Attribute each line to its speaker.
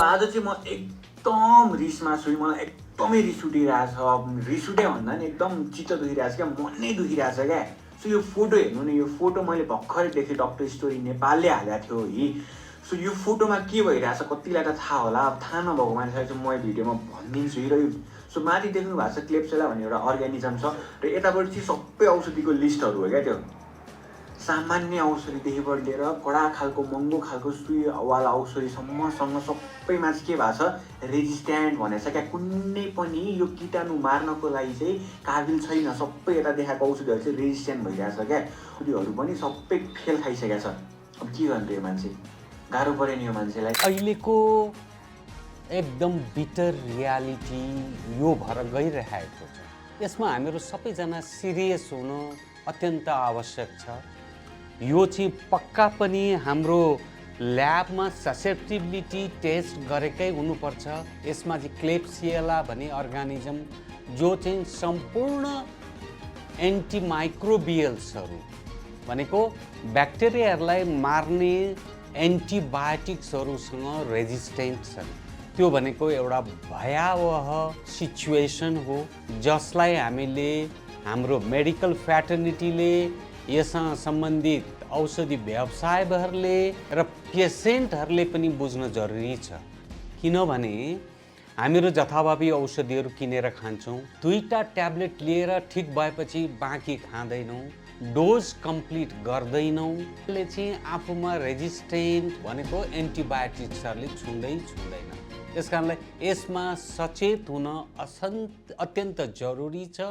Speaker 1: आज चाहिँ म एकदम रिसमा छु मलाई एकदमै रिस उठिरहेछ रिस उठ्यो भन्दा नि एकदम चित्त दुखिरहेछ क्या मन नै दुखिरहेछ क्या सो यो फोटो हेर्नु नि यो फोटो मैले भर्खरै देखेँ डक्टर स्टोरी नेपालले हालेको थियो है सो यो फोटोमा के भइरहेछ कतिलाई त थाहा होला अब थाहा नभएको मान्छेलाई चाहिँ म भिडियोमा भनिदिन्छु र यो सो माथि देख्नु भएको छ क्लेप्सेला भन्ने एउटा अर्ग्यानिजम छ र यतापट्टि चाहिँ सबै औषधिको लिस्टहरू हो क्या त्यो सामान्य औषधिदेखिबाट लिएर कडा खालको महँगो खालको सुईवाला औषधिसम्मसँग सबैमा चाहिँ के भएको छ रेजिस्ट्यान्ट भनेको छ क्या कुनै पनि यो कीटाणु मार्नको लागि चाहिँ काबिल छैन सबै यता देखाएको औषधिहरू चाहिँ रेजिस्ट्यान्ट भइरहेछ क्या औषधिहरू पनि सबै फेल खाइसकेको छ अब के गर्नु यो मान्छे गाह्रो पऱ्यो नि यो मान्छेलाई
Speaker 2: अहिलेको एकदम बिटर रियालिटी यो भएर गइरहेको छ यसमा हामीहरू सबैजना सिरियस हुनु अत्यन्त आवश्यक छ यो चाहिँ पक्का पनि हाम्रो ल्याबमा ससेप्टिबिलिटी टेस्ट गरेकै हुनुपर्छ यसमा चाहिँ क्लेप्सिएला भन्ने अर्गानिजम जो चाहिँ सम्पूर्ण एन्टिमाइक्रोबियल्सहरू भनेको ब्याक्टेरियाहरूलाई मार्ने एन्टिबायोटिक्सहरूसँग रेजिस्टेन्ट छन् त्यो भनेको एउटा भयावह सिचुएसन हो जसलाई हामीले हाम्रो मेडिकल फ्याटर्निटीले यससँग सम्बन्धित औषधि व्यवसायहरूले र पेसेन्टहरूले पनि बुझ्न जरुरी छ किनभने हामीहरू जथाभावी औषधिहरू किनेर खान्छौँ दुईटा ट्याब्लेट लिएर ठिक भएपछि बाँकी खाँदैनौँ डोज कम्प्लिट गर्दैनौँ यसले चाहिँ आफूमा रेजिस्टेन्ट भनेको एन्टिबायोटिक्सहरूले छुँदैन त्यस कारणले यसमा सचेत हुन अत्यन्त जरुरी छ